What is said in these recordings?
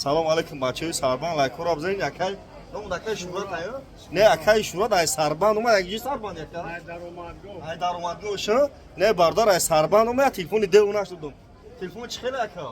Салом алейкум, бачаҳои Сарбанд, лайкҳоро бизанед. Акай, номуд акай Шӯҳрат ая? Не, акай Шӯҳрат ай Сарбанд омад, як ҷи Сарбанд яка? Ай даромадгоҳ ша? Не, бародар, ай Сарбанд омад, телефони деву нашудум. Телефон чӣ хеле, ака?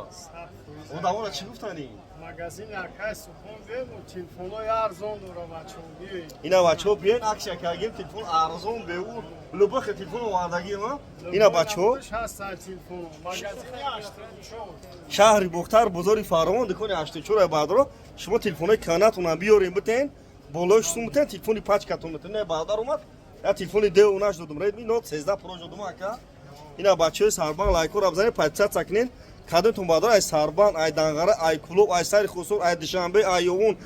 Одаморо чӣ гуфтанӣ? Магазини акай Сухон бему телефонои арзон дора, бачаҳо, биёед. Ина, бачаҳо, биёен, акция кардем, телефон арзон беу, любой телефон овардагим, а? Ина, бачаҳо. Ҳаста телефоно. Магазини 84. Шаҳри Бохтар, бозори Фаровон, дукони 84. Баъдро шумо телефонои канатона биёрем, битен, болои шум битен, телефони пачкатон битен. Не, бародар омад, я телефони деу наш додум, Redmi Note 13 Pro додум, ака. Ина, бачаҳои Сарбанд, лайкҳоро бизанед, подписаться кунед. Кадомтон, бародар, ай Сарбанд, ай Данғара, ай Кулоб, ай Сари Хусур, ай Душанбе, ай Ёвун,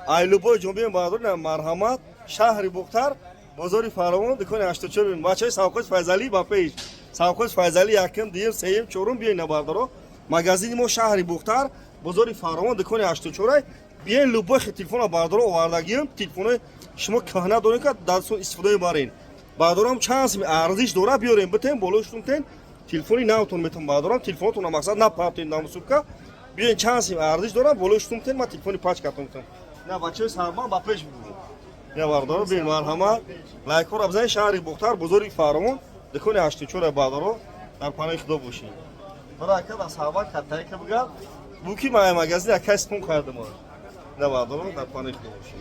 ай любой ҷо биёем, бародар, ина, марҳамат, шаҳри Бохтар, бозори Фаровон, дукони 84. Бачаҳои совхоз Файзалӣ, ба пеш, совхоз Файзалӣ, якум, дуюм, сеюм, чорум, биёен, на, бародаро. Магазини мо шаҳри Бохтар, бозори Фаровон, дукони 84. Биёен, любой телефона, бародаро, овардагием. Телефонои шумо кӯҳна дорем, ка дастон истифода мебарен, бародарам, чанд сими арзиш дора, биёрем, битен, болои шутун тен, телефони навтон метон. Бародарам, телефонотона мақсад напартен, намусубка, биёен, чанд сим арзиш дора, болои шутун тен, ма телефони пачкатон метон. На, бачаҳои Сарбанд, ба пеш бигӯ. На, бародаро, биёен, марҳамат, лайкҳоро бизанед. Шаҳри Бохтар, бозори Фаровон, дукони 84. Бародаро, дар паноҳи Худо бошед. Бара, ака, дар Сарбанд каттаека бигар буки, ма магазин акай спон кардам. На, бародаро, дар паноҳи Худо бошед.